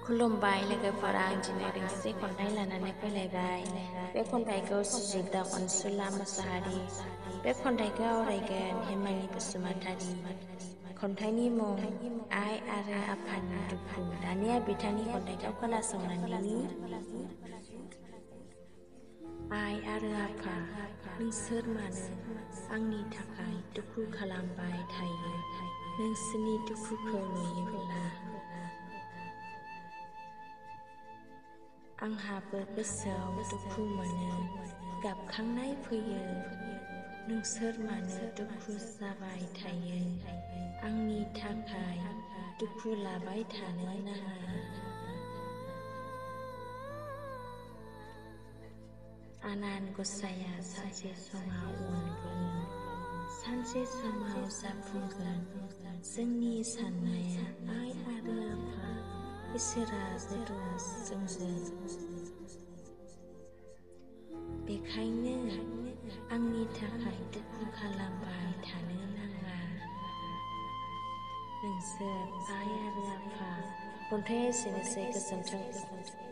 खुलुमबाय लोगोफोरा आं दिनै दोंसे खन्थाइ लानानै फैलायबाय। बे खन्थाइखौ सुजुदों अनसुला मोसाहारि। बे खन्थाइखौ आवरायगोन हेमालि बसुमतारी। खन्थाइनि मुं आइ आरो आफानि दुखु। दानिया बिथांनि खन्थाइखौ खोनासंनायनि। आइ आरो आफा, नोंसोर मानो आंनि थाखाय दुखु खालामबाय थायो? नोंसोरनि दुखुखौ नुयोब्ला आंहाबो गोसोआव दुखु मोनो, गाबखांनाय फैयो। नोंसोर मानो दुखु जाबाय थायो? आंनि थाखाय दुखु लाबाय थानो नाङा। आनान गसाइया सानसे समाव अनगोन, सानसे समाव जाफुंगोन जोंनि साननाया। आइ आरो आफा, इसोराबो दं जोंजों। बेखायनो आंनि थाखाय दुखु खालामबाय थानो नाङा। नोंसोर आइ आरो आफा। खन्थाइया एसेनोसै। गोजोन्थों।